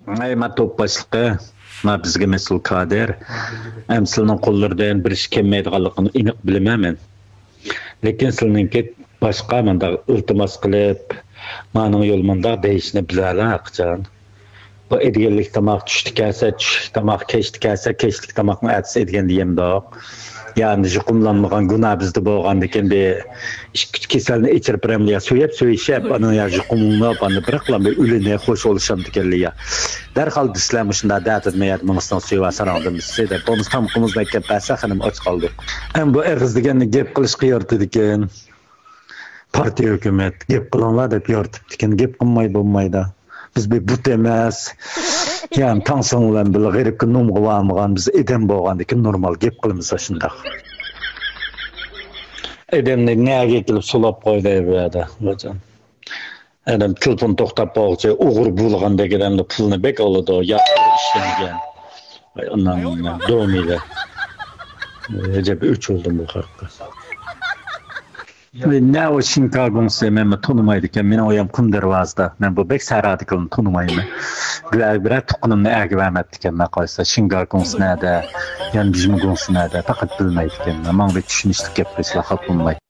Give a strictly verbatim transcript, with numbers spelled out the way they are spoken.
ئەي، ما توپ باشلىقى، ما بىزگە مەسئۇل كادىر. ئەمسىلنىڭ قوللىرىدىن بىر ئىش كەلمەيدىغانلىقىنى ئېنىق بىلىمەن مەن. لېكىن سىلىنىڭكى باشقا مۇنداق ئىلتىماس قىلىپ، مانىڭ يول مۇنداق دەيشىنى بىلەلا قاچان. بۇ ئىدىگەنلىك تاماق چۈشتە كەلسە، چۈشلۈك تاماق كەچتە كەلسە، كەچلىك تاماقنى ئەتىسى ئىدىگەن دېگەنداق. يا يۇقۇملانمىغان گۇناھ بىزدە بولغاندىكىن بىر ئىككى ئۈچ كېسەلنى ئېچىرىپ بېرەملە يا سۆيۈپ سۆيۈشۈپ، ئانا يا يۇقۇملىنىپ، ئانا بىراقلا بىر ئۆلىنى خوش بولۇشامدىكەنلە يا. دەرھال دېسىلە مۇشۇنداق دەتىدىمۇ يا مېڭىسىنىڭ سۈيى بار ساراڭدىن بىسى دەپ، بولمىسا تامىقىمىزنى ئەكەپ بەرسە خېنىم ئاچ قالدۇق. ئەمما بۇ ئېغىز دېگەننى گەپ قىلىشقا يارىتىدىكەن. پارتىيە، ھۆكۈمەت گەپ قىلىڭلار دەپ يارىتىپتىكەن، گەپ قىلماي بولمايدۇ. بىز بىر بۇت ئەمەس. يەنى تاڭسىڭ بىلەن بىللە غېرىبكە نومغا بارمىغان بىز ئادەم بولغاندىكىن نورمال گەپ قىلىمىز شۇنداق. ئادەمنى نەگە كېلىپ سولاپ قويدى بۇ يەردە. ئادەم تېلېفون توختاپ قالغۇچە ئوغرى بولغاندەك ئادەمنى پۇلنى بەك ئالىدۇ، يا ئىشلەنگەن. ئاندىن دومىيلە. ئەجەب ئۆچ بولدۇم بۇ خەققە. نە ئۇ شىنكاگۇڭسى مەنمۇ تونۇمايدىكەن. مېنىڭ ئۇيام قۇم دەرۋازىدا. مەن بۇ بەك سەھرادىكىلىرىنى تونۇمايمەن. بىرەر، بىرەر تۇغقىنىمنى ئەگىۋەرمەپتىكەن. مەن قايسا شىنكاگۇڭسى نەدە، يەنى بىژمىگۇڭسى نەدە، پەقەت بىلمەيدىكەن. ماڭا بىر چۈشىنىشلىك گەپ قىلسىلا خاپا بولماي.